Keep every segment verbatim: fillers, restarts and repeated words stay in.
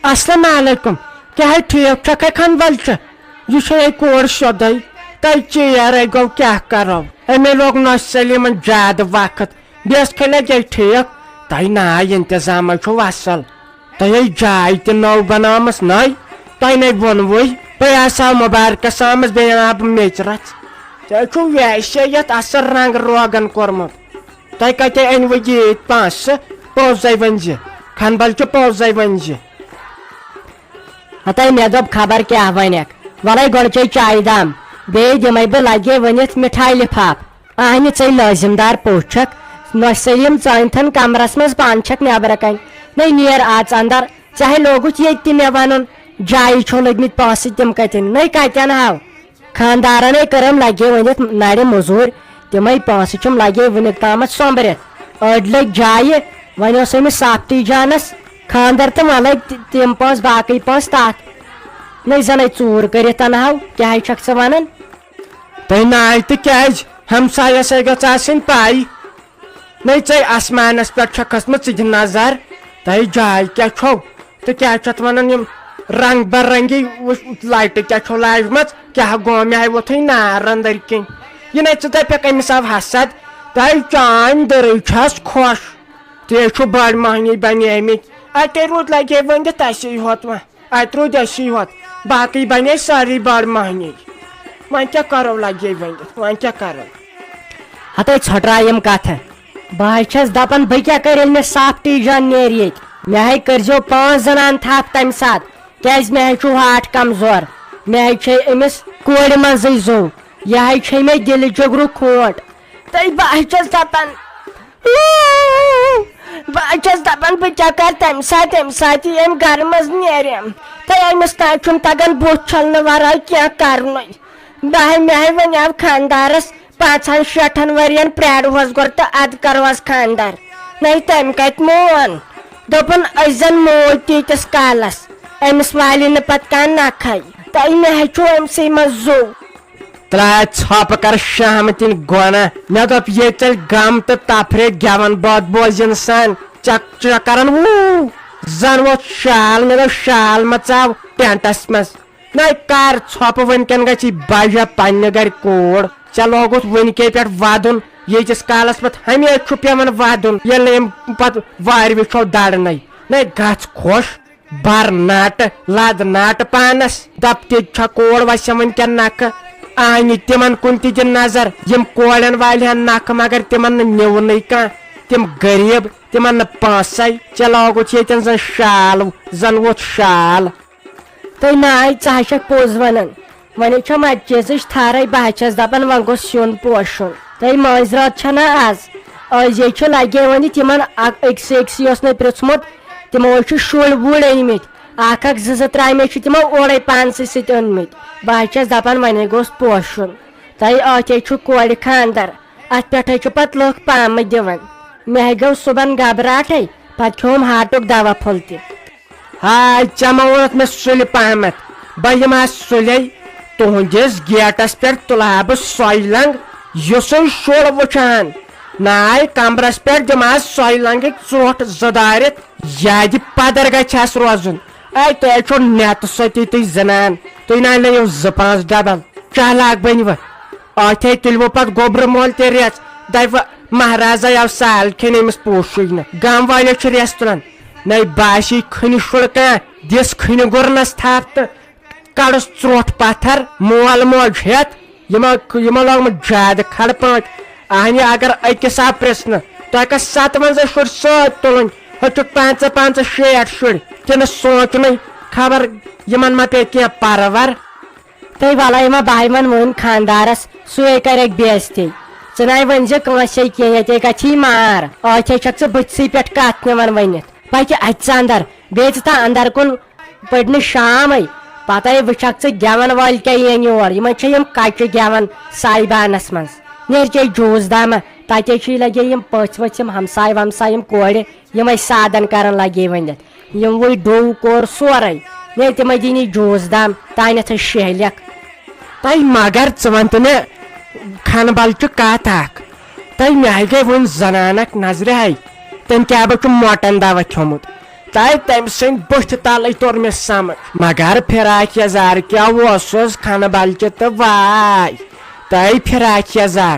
السلام علیکم۔ کیٛاہ ہے ٹھیٖک چھکھے کھنبل چھِ؟ یہِ چھے ہے کورِ سیوٚدُے۔ تۄہہِ ژیٖرے گوٚو، کیٛاہ کرو؟ أمے لوگ نۄشہِ سلیمن زیادٕ وقت۔ بیٚیِس کھے لگے ٹھیٖک۔ تۄہہِ ناے انتظامے چھُو اصل۔ تۄہہِ ہے جاے تہِ نٔو بنٲومٕژ نٔے۔ تۄہہِ نے ووٚنوُے۔ بہٕ آسہٕ ہا مبارکس آمٕژ، بیٚیہِ انہٕ ہا بہٕ میٚژِ رژھ۔ تۄہہِ چھُو ویسے یتھ اصل رنگ روغن کوٚرمُت۔ تۄہہِ کتہِ أنوٕ ییٖتۍ پونٛسہٕ؟ پوٚزے ؤنۍ زِ۔ کھنبل چھُ پوٚزے ؤنۍ زِ۔ ہتے مےٚ دوٚپ خبر کیٛاہ ونکھ۔ ولے گۄڈٕ چے چایہِ دام۔ بیٚیہِ دِمے بہٕ لگے ؤنِتھ مِٹھایہِ لفاف۔ اہنہِ ژے لٲزِم دار پوٚژھ چھکھ۔ نۄشہِ سلیم ژٲنتھن کمرس منٛز، پانہٕ چھکھ نٮ۪برٕ کنۍ۔ نے نیر اژ اندر۔ ژےٚ ہے لوگُتھ ییٚتہِ تہِ مےٚ ونُن، جایہِ چھو لٔگمٕتۍ پونٛسہٕ، تِم کتٮ۪ن؟ نے کتٮ۪ن ہاو؟ خاندارن ہے کٔرٕم لگے ؤنِتھ نرِ مٔزوٗرۍ، تِمے پونٛسہٕ چھِم لگے وُنیُک تامتھ سۄمبرِتھ۔ أڑۍ لٔگۍ جایہِ، وۄنۍ اوس أمِس ساپتی جانس خاندر تہٕ وۄنۍ لٔگۍ تہِ-، تِم پونٛسہٕ، باقٕے پونٛسہٕ تتھ۔ نٔے زنَے ژوٗر کٔرِتھ انہو، کیٛاہ ہے چھکھ ژٕ ونان؟ تۄہہِ ناے تہٕ کیٛازِ؟ ہمسایس ہے گٔژھ آسٕنۍ پاے۔ نٔے ژے آسمانس پٮ۪ٹھ چھےٚ کھٔژمٕژ ژٕ دِ نظر، تۄہہِ جاے کیٛاہ چھو؟ تہٕ کیٛاہ چھِ اَتھ وَنان، یِم رنٛگ برنٛگی وٕچھ، لایٹہٕ کیٛاہ چھو لاجمَژ؟ کیٛاہ گوٚو؟ مےٚ ہے ووٚتھُے نار أنٛدٕرۍ کِنۍ۔ یہِ نے ژٕ دَپَکھ أمِس آو حسد، تۄہہِ چانۍ دٔرٕے چھَس خۄش۔ تُہۍ ہے چھِو بٔڑ مۄہنی بَنیمٕتۍ۔ اَتے روٗد لَگے وۄنۍ دِ تَسی ہوت وۄنۍ۔ اَتہِ روٗد اَسی ہوت۔ باقٕے بَنے سٲری بٔڑ مۄہنی۔ وۄنۍ کیٛاہ کَرو لَگے وۄنۍ دِ، وۄنۍ کیٛاہ کَرو؟ ہَتَے ژھۄٹرایَم کَتھٕ۔ بہٕ ہے چھَس دَپان، بہٕ کیٛاہ کَرٕ، ییٚلہِ مےٚ ساپٹی جان نیرِ ییٚتہِ؟ مےٚ ہے کٔرۍزیو پانٛژھ زَنان تھَپھ تَمہِ ساتہٕ، کیٛازِ مےٚ ہے چھُ ہاٹ کمزور۔ مےٚ ہے چھے أمِس کورِ منٛزٕے زُو۔ یہِ ہے چھے مےٚ دِلہِ جِگرُک کھوٹ۔ تہٕ بہٕ ہے چھَس دَپان، بہٕ ہے چھَس دَپان، بہٕ کیٛاہ کَرٕ تَمہِ ساتہٕ، تَمہِ ساتہٕ یہِ ییٚمہِ گَرٕ منٛز نیرِ۔ تہٕ أمِس نہ چھُنہٕ تَگان بُتھ چھَلنہٕ وَرٲے کینٛہہ کَرنُے۔ بہٕ ہے، مےٚ ہے وَنیٛاو خانٛدارَس، پانٛژَن شیٹھَن ؤرِیَن پرٛارِہوس گۄڈٕ تہٕ اَدٕ کَرٕہوس خانٛدر۔ نَے تٔمۍ کَتہِ مون؟ دوٚپُن، أسۍ زَن موٗدۍ تیٖتِس کالَس، أمِس والہِ نہٕ پَتہٕ کانٛہہ نَکھَے۔ تہٕ مےٚ ہے چھُ أمۍ سٕے منٛز زُو۔ ترٛاے ژھۄپہٕ کر شہمتٕنۍ گۄنہ۔ مےٚ دوٚپ، ییٚتہِ ژَلہِ غم تہٕ تفریح گٮ۪وَن بٲتھ بوزِ اِنسان۔ ژےٚ، ژےٚ کران وُہ۔ زَن ووت شال، مےٚ دوٚپ، شال مہ ژاو ٹٮ۪نٹَس منٛز۔ نَے کر ژھۄپہٕ، وٕنکٮ۪ن گژھی بجا پننہِ گرِ کوٗر۔ ژےٚ لوگُتھ وٕنکے پٮ۪ٹھ ودُن، ییٖتِس کالس پتہٕ ہمیشہِ چھُ پٮ۪وان ودُن، ییٚلہِ نہٕ أمۍ پتہٕ وارِ وٕچھو دڑنَے۔ نَے گژھ خۄش، بر ناٹہٕ، لد ناٹہٕ پانس۔ دپ تیٚتہِ چھا کوٗر وسٮ۪م وٕنکٮ۪ن نکھٕ؟ آنہِ تِمن کُن تہِ دِ نظر، یِم کورٮ۪ن والہِ ہن نکھٕ، مگر تِمن نہٕ نیوٗنٕے کانٛہہ۔ تِم غریب، تِمن نہٕ پونٛسے۔ ژےٚ لوگُتھ ییٚتٮ۪ن زن شال، زن ووٚتھ شال۔ تہٕ ناے، ژٕ ہا چھکھ پوٚز ونان۔ وۄنۍ چھم اتہِ چیٖزٕچ تھرے، بہٕ ہا چھس دپان وۄنۍ گوٚژھ سیُن پوشُن۔ تہٕ مٲنٛزِ راتھ چھنا آز؟ أزۍ چھُ لگے وۄنۍ تِمن اکھ، أکسٕے أکسٕے اوس مےٚ پرژھمُت، تِمو حظ چھِ شُرۍ وُرۍ أنۍ مٕتۍ۔ اکھ اکھ زٕ زٕ ترامہِ چھِ تِمو اورے پانسٕے سۭتۍ أنۍ مٕتۍ۔ بہٕ ہا چھس دپان وۄنۍ گوٚژھ پوشُن۔ تہٕ اتھ ہے چھُ کورِ خاندر، اتھ پٮ۪ٹھے چھُ پتہٕ لُکھ پامہٕ دِوان۔ مےٚ ہے گوٚو صُبحن گبراٹھے، پتہٕ کھیوٚم ہاٹُک دوا پھوٚل تہِ۔ ہاے، ژےٚ ما ووٚنُتھ مےٚ سُلہِ پہمتھ؟ بہٕ یِمہٕ ہا سُلے۔ تُہنٛدِس گیٹس پٮ۪ٹھ تُلہٕ ہا بہٕ سۄے لنٛگ، یُسُے شُر وٕچھان۔ ناے کمرس پٮ۪ٹھ دِمہٕ ہا سۄے لنٛگٕکۍ ژوٚٹھ زٕ دٲرِتھ۔ یادِ پدر گژھِ ہس روزُن۔ اے، تۄہہِ چھو نٮ۪تہٕ سۄتی تُہۍ زنان۔ تُہۍ نہ لٔیِو زٕ پانٛژھ ڈبل۔ چالاک بٔنِوٕ۔ اتھے تُلوٕ پتہٕ گوٚبرٕ مول تہِ ریژھ۔ دپہِ، مہرازے آو سال کھیٚنہِ، أمِس پوشُے نہٕ۔ گام والٮ۪و چھِ ریژھ تُلان۔ نَے باسی کھٔنہِ شُر کانٛہہ، دِس کھٔنہِ گُرنس تھپھ تہٕ کڑُس ژرٛوٹھ پتھر، مول موج ہٮ۪تھ۔ یِمو، یِمو لوگمُت زیادٕ کھڑ پانٛچ۔ اہنہِ اگر أکِس آو پرژھنہٕ، تۄہہِ کۄس ستوَنزاہ شُرۍ سۭتۍ تُلٕنۍ؟ ہُتہِ چھُ پنٛژاہ پنٛژاہ شیٹھ شُرۍ، تہِ نہٕ سونٛچُنٕے، خبر یِمن ما پیٚیہِ کینٛہہ پرٕ ورٕ۔ تہٕ وَلَے ما بہٕ ہَے وَنہٕ وۄنۍ خانٛدارَس، سُے کَرٮ۪کھ بے عزتی۔ ژٕ نَے ؤنۍ زِ کٲنٛسے کینٛہہ، ییٚتے گژھی مار۔ ٲتھے چھَکھ ژٕ بٕتھسٕے پٮ۪ٹھ کَتھ نِوان ؤنِتھ۔ پَکہِ اَژِ ژٕ اَندَر، بیٚیہِ ژٕ تھاو اَندَر کُن پٔرنہِ شامَے۔ پَتَے وٕچھَکھ ژٕ گٮ۪وَن وٲلۍ کیٛاہ یِن یور۔ یِمَن چھِ یِم کَچہِ گٮ۪وَن سایبانَس منٛز۔ نیرِ چے جوٗس دامہ، تَتے چھُے لَگے یِم پٔژھۍ ؤژھۍ، یِم ہمساے ومساے، یِم کورِ، یِمَے سادَن کَرَن لَگے ؤنِتھ۔ یِموٕے ڈوٚو کوٚر سورُے۔ نے تِمَے دِنی جوٗس دام، تانٮ۪تھ ہے شیہلٮ۪کھ۔ تَے مگر ژٕ وَن تہٕ مےٚ کھنہٕ بَل چھُ کَتھ اَکھ۔ تَے مےٚ ہے گٔے وُنہِ زَنان اَکھ نظرِ ہَے۔ تٔمۍ کیٛاہ با چھُ مۄٹَن دَوا کھیوٚمُت۔ تہٕ تٔمۍ سٕنٛدِ بُتھِ تَلٕے توٚر مےٚ سمٕجھ۔ مگر فراق یزار کیٛاہ اوسُس کھنہٕ بلکہِ تہٕ واے۔ تہٕ فراق یزار،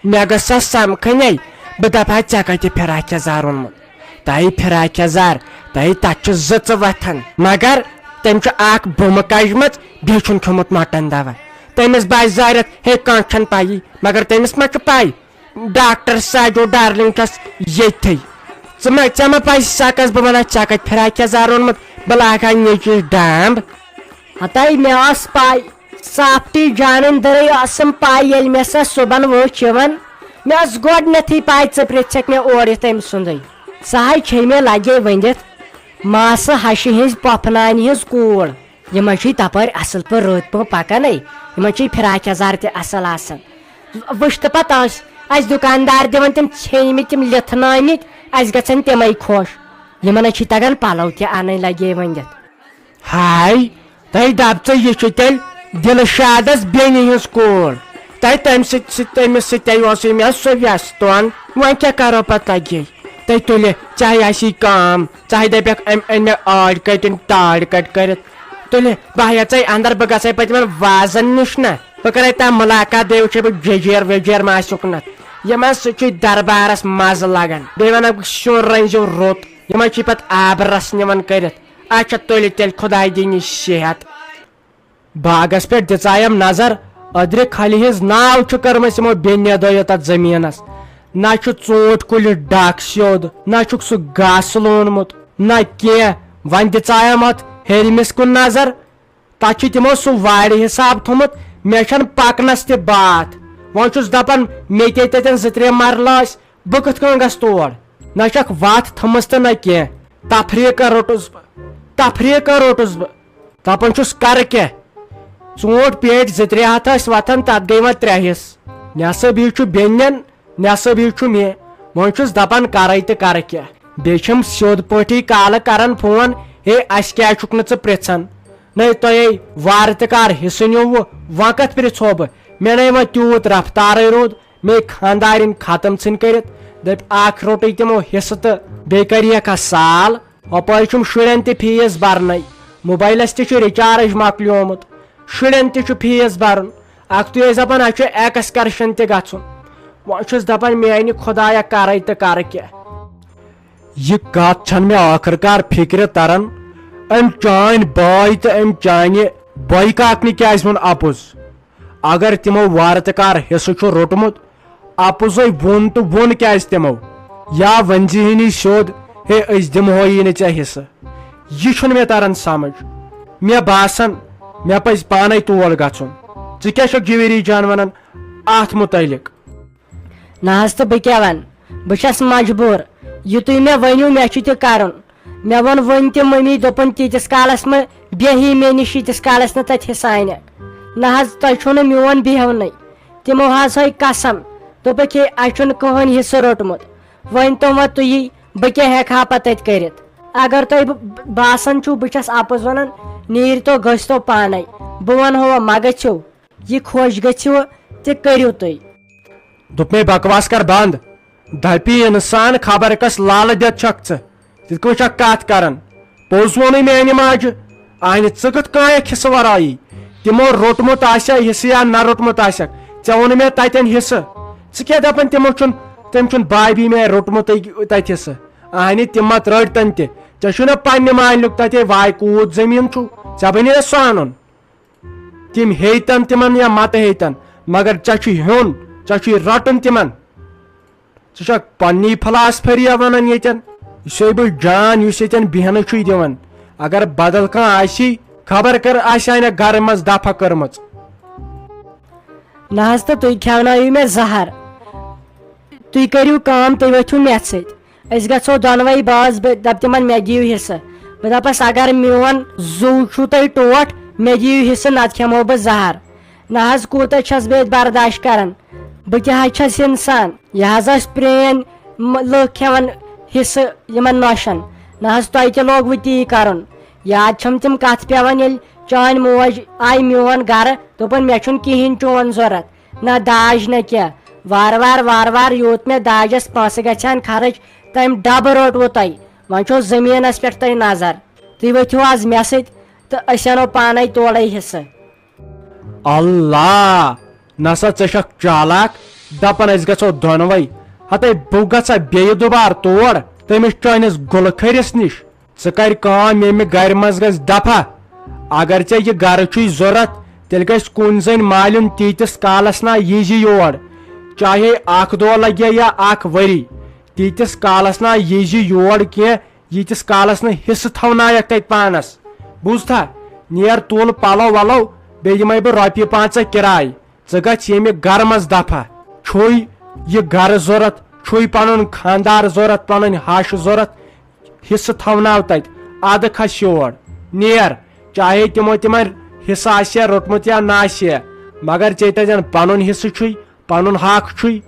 مےٚ گٔژھ سۄ سمکھٕنۍ۔ بہٕ دپہٕ ہا، ژےٚ کتہِ فراق یزار اوٚنمُت؟ تہٕ فراق یزار، تہٕ تتھ چھِ زٕ ژٕ وتھان۔ مگر تٔمۍ چھُ اکھ بُمہٕ کجمٕژ، بیٚیہِ چھُن کھیوٚمُت مۄٹن دوا۔ تٔمِس باسہِ زارٮ۪تھ، ہے، کانٛہہ چھَنہٕ پَیی۔ مگر تٔمِس ما چھُ پَے؟ ڈاکٹر ساجو ڈارلنگ چھس ییٚتھٕے۔ ژٕ ما، ژےٚ ما پَزِ سَکس؟ بہٕ وَنہٕ ہا، ژےٚ کَتہِ فراق یزار اوٚنمُت؟ بہٕ لاگہٕ ہا نیٚچوِس ڈامب۔ ہتاے، مےٚ ٲس پَے، صافٹی جانٕنۍ دٔرٕے ٲسٕم پَے، ییٚلہِ مےٚ سۄ صُبحن وٕچھ یِوان۔ مےٚ ٲس گۄڈٕنیتھٕے پَے، ژٕ پرٛژھکھ مےٚ اورٕ یِتھ أمۍ سُنٛدٕے۔ سۄ ہاے چھے مےٚ لگے ؤنِتھ، ماسہٕ ہشہِ ہٕنٛز پۄپھہٕ نانہِ ہٕنٛز کوٗر۔ یِمن چھِ تپٲرۍ اصل پٲٹھۍ رٲتۍ پٲٹھۍ پکان۔ یِمن چھِ فراق یزار تہِ اصل آسان۔ وٕچھ تہٕ پتہٕ ٲسۍ اسہِ دُکاندار دِوان تِم ژھیٚنمٕتۍ، تِم لِتھنٲومٕتۍ، اسہِ گژھن تِمے خۄش۔ یِمن چھِ تگان پلو تہِ انٕنۍ لگے ؤنِتھ۔ ہاے، تۄہہِ دپ ژٕ، یہِ چھِ تیٚلہِ دلشادس بیٚنہِ ہٕنٛز کوٗر۔ تۄہہِ تمہِ سۭتۍ، سۭتۍ، تٔمِس سۭتۍ تہِ اوسُے مےٚ سُہ وٮ۪ستون۔ وۄنۍ کیٛاہ کرو پتہٕ لگے؟ تُہۍ تُلہِ، چاہے آسی کٲم، چاہے دپکھ أمۍ أنۍ مےٚ ٲڑۍ کٔٹۍ، أمۍ تٲڑۍ کٔٹۍ کٔرِتھ۔ تُلہِ، بہٕ ہیژے اندر، بہٕ گژھے پتہٕ یِمن وازن نِش نہ۔ بہٕ کرے تام ملاقات، بیٚیہِ وٕچھے بہٕ ججیر وجیر ما آسہِ اُکنتھ۔ یِمن سۭتۍ چھُ دربارس مزٕ لگان۔ بیٚیہِ ونکھ بہٕ، سیُن رٔنۍزیو رُت۔ یِمن چھِ پتہٕ آبہٕ رس نِوان کٔرِتھ۔ اچھا، تُلہِ تیٚلہِ، خداے دِنی صحت۔ باغس پٮ۪ٹھ دِژایم نظر، أدرِ کھلہِ ہٕنٛز ناو چھِ کٔرمٕژ یِمو بیٚنہِ دۄیو تتھ زٔمیٖنس۔ نہ چھُ ژوٗنٛٹھۍ کُلِس ڈکھ سیوٚد، نہ چھُکھ سُہ گاسہٕ لوٗنمُت، نہ کینٛہہ۔ وۄنۍ دِژایم اتھ ہیٚرمِس کُن نظر، تتھ چھُ تِمو سُہ وارِ حساب تھوٚمُت، مےٚ چھنہٕ پکنس تہِ باتھ۔ وۄنۍ چھُس دپان، مےٚ تہِ تتٮ۪ن زٕ ترٛےٚ مرلہٕ ٲسۍ، بہٕ کِتھ کٔنۍ گژھٕ تور؟ نہ چھکھ وتھ تھٲمٕژ تہٕ نہ کینٛہہ۔ تفریٖقہ روٚٹُس بہٕ، تفریٖقہ روٚٹُس بہٕ۔ دپان چھُس، کرٕ کیٛاہ؟ ژوٗنٛٹھۍ پیٹہِ زٕ ترٛےٚ ہتھ ٲسۍ وۄتھان، تتھ گٔے وۄنۍ ترٛےٚ حصہٕ۔ نٮ۪صٕب ہیوٗ چھُ بیٚنٮ۪ن، نٮ۪صٕب ہیوٗ چھُ مےٚ۔ وۄنۍ چھُس دپان، کرے تہٕ کرٕ کیٛاہ؟ بیٚیہِ چھِم سیوٚد پٲٹھی کالہٕ کران فون، ہے، اسہِ کیٛازِ چھُکھ نہٕ ژٕ پرژھان؟ نے تۄہے وارٕ تہٕ کار حصہٕ نیوٗوٕ، وۄنۍ کتھ پرژھو بہٕ؟ مےٚ نے وۄنۍ تیوٗت رفتارے روٗد۔ مے خاندارِنۍ ختم ژھٕنۍ کٔرِتھ، دٔپۍ، اکھ روٚٹٕے تِمو حصہٕ تہٕ بیٚیہِ کریکھا سال۔ ہۄپٲرۍ چھُم شُرٮ۪ن تہِ فیٖس برنَے، موبایلَس تہِ چھُ رِچارٕج مۄکلیومُت، شُرٮ۪ن تہِ چھُ فیٖس برُن۔ اکھتُے ٲسۍ دَپان، اَسہِ چھُ ایکسکرشن تہِ گژھُن۔ وۄنۍ چھُس دَپان، میانہِ خۄدایا، کرے تہٕ کرٕ کیٛاہ؟ یہِ کتھ چھَنہٕ مےٚ ٲخٕر کار فِکرِ تران، أمۍ چٲنۍ بٲے تہٕ أمۍ چانہِ بٲے کاکنہِ کیازِ ووٚن اپُز؟ اگر تِمو وارٕ تہٕ کار حصہٕ چھُ روٚٹمُت، اپُزے ووٚن تہٕ ووٚن کیازِ تِمو؟ یا ؤنزِہِنی سیوٚد، ہے، أسۍ دِمہویی نہٕ ژےٚ حصہٕ۔ یہِ چھُنہٕ مےٚ تران سمجھ۔ مےٚ باسان، مےٚ پزِ پانے تور گژھُن۔ ژٕ کیٛاہ چھکھ جویری جان ونان اتھ متعلق؟ نہ حظ، تہٕ بہٕ کیٛاہ ونہٕ؟ بہٕ چھَس مجبوٗر۔ یِتُے مےٚ ؤنِو، مےٚ چھُ تہِ کرُن۔ مےٚ ووٚن وۄنۍ تہِ مٔمی، دوٚپُن، تیٖتِس کالس مہ بیٚہی مےٚ نِش، ییٖتِس کالس نہٕ تتہِ حصہٕ انکھ۔ نہ حظ، تۄہہِ چھُو نہٕ میون بیہونٕے۔ تِمو حظ ہٲے قسم، دوٚپُکھ، ہے، اسہِ چھُنہٕ کٕہٕنۍ حصہٕ روٚٹمُت۔ وۄنۍ تو وۄنۍ تُہی، بہٕ کیٛاہ ہٮ۪کہٕ ہا پتہٕ تتہِ کٔرِتھ؟ اگر تۄہہِ ب-، باسان چھُو بہٕ چھَس اپُز ونان، نیٖرۍ تو، گٔژھۍ تو پانے۔ بہٕ ونہو، مہ گٔژھِو۔ یہِ خۄش گٔژھِو تہِ کٔرِو تُہۍ۔ دوٚپ مےٚ، بکواس کر بند۔ دپی انسان، خبر کس لالہٕ دِتھ چھکھ ژٕ، تِتھ کٔنۍ چھکھ کتھ کران۔ پوٚز ووٚنُے میانہِ ماجہِ، اہنہِ ژٕ کِتھ کٲنٛٹھۍ حصہٕ ورایی؟ تِمو روٚٹمُت آسیا حصہٕ یا نہ روٚٹمُت آسٮ۪کھ؟ ژےٚ ووٚنُے مےٚ تتٮ۪ن حصہٕ۔ ژٕ کیٛاہ دپان تِمو چھُن، تٔمۍ چھُن بابی مےٚ روٚٹمُتٕے تتہِ حصہٕ؟ اہنہِ تِم ما ترٲٹۍ تن تہِ؟ ژےٚ چھُے نہ پننہِ مالنیُک تتے واے کوٗت زٔمیٖن چھُ، ژےٚ بنے سُہ انُن؟ تِم ہیٚتن تِمن یا متہٕ ہیٚتن، مگر ژےٚ چھُے ہیوٚن، ژےٚ چھُے رٹُن تِمن۔ ژٕ چھکھ پننی فلاسفری ونان ییٚتٮ۪ن۔ یہِ چھُسے بہٕ جان، یُس ییٚتٮ۪ن بیہنہٕ چھُے دِوان۔ اگر بدل کانٛہہ آسی، خبر کر آسہِ ہا نہ گرٕ منٛز دفع کٔرمٕژ۔ نہ حظ، تہٕ تُہۍ کھیونٲیِو مےٚ زہر۔ تُہۍ کٔرِو کٲم، تُہۍ ؤتھِو مےٚ سۭتۍ۔ أسۍ گژھو دۄنوَے باز، بہٕ دَپہٕ تِمَن، مےٚ دِیِو حصہٕ۔ بہٕ دَپَس، اگر میون زُو چھُو تۄہہِ ٹوٹھ، مےٚ دِیِو حصہٕ، نَتہٕ کھٮ۪مو بہٕ زَہر۔ نہ حظ، کوٗتاہ چھَس بہٕ ییٚتہِ برداش کَران؟ بہٕ تہِ حظ چھَس اِنسان۔ یہِ حظ ٲسۍ پرٛٲنۍ م-، لُکھ کھٮ۪وان حصہٕ یِمَن نۄشَن۔ نہ حظ، تۄہہِ تہِ لوگوُ تی کَرُن۔ یاد چھَم تِم کَتھٕ پٮ۪وان، ییٚلہِ چٲنۍ موج آیہِ میون گَرٕ، دوٚپُن، مےٚ چھُنہٕ کِہیٖنۍ چون ضوٚرَتھ۔ نہ داج نہ کینٛہہ۔ وارٕ وارٕ، وارٕ وارٕ یوٗت مےٚ داجَس پونٛسہٕ گژھِ ہَن خرٕچ، تٔمۍ ڈَبہٕ روٚٹوُ تۄہہِ۔ وۄنۍ چھو زٔمیٖنَس پٮ۪ٹھ تۄہہِ نظر۔ تُہۍ ؤتھِو آز مےٚ سۭتۍ تہٕ أسۍ اَنو پانَے تورَے حصہٕ۔ اللہ، نسا ژےٚ چھکھ چالاک، دپان أسۍ گژھو دۄنوے۔ ہتے بہٕ گژھا بیٚیہِ دُبار تور، تٔمِس چٲنِس گُلہٕ کھٔرِس نِش۔ ژٕ کر کٲم، ییٚمہِ گرِ منٛز گژھِ دفع۔ اگر ژےٚ یہِ گرٕ چھُے ضروٗرت، تیٚلہِ گژھِ کُنۍ زٔنۍ مالیُن تیٖتِس کالس نا ییٖزِ یور، چاہے اکھ دۄہ لگہِ یا اکھ ؤری، تیٖتِس کالس نا ییٖزِ یور کینٛہہ، ییٖتِس کالس نہٕ حصہٕ تھاونایکھ تتہِ پانس۔ بوٗزتھا؟ نیر تُل پلو ولو، بیٚیہِ دِمے بہٕ رۄپیہِ پانٛژہ کِراے۔ ژٕ گژھ ییٚمہِ گرٕ منٛز دفع۔ چھُے یہِ گرٕ ضروٗرت، چھُے پنُن خانٛدار ضروٗرت، پنٕنۍ ہش ضروٗرت، حصہٕ تھاوناو تتہِ، ادٕ کھس یور۔ نیر، چاہے تِمو تِمن حصہٕ آسہِ ہا روٚٹمُت یا نہ آسہِ ہا، مگر ژےٚ تتٮ۪ن پنُن حصہٕ چھُے، پنُن حق چھُے۔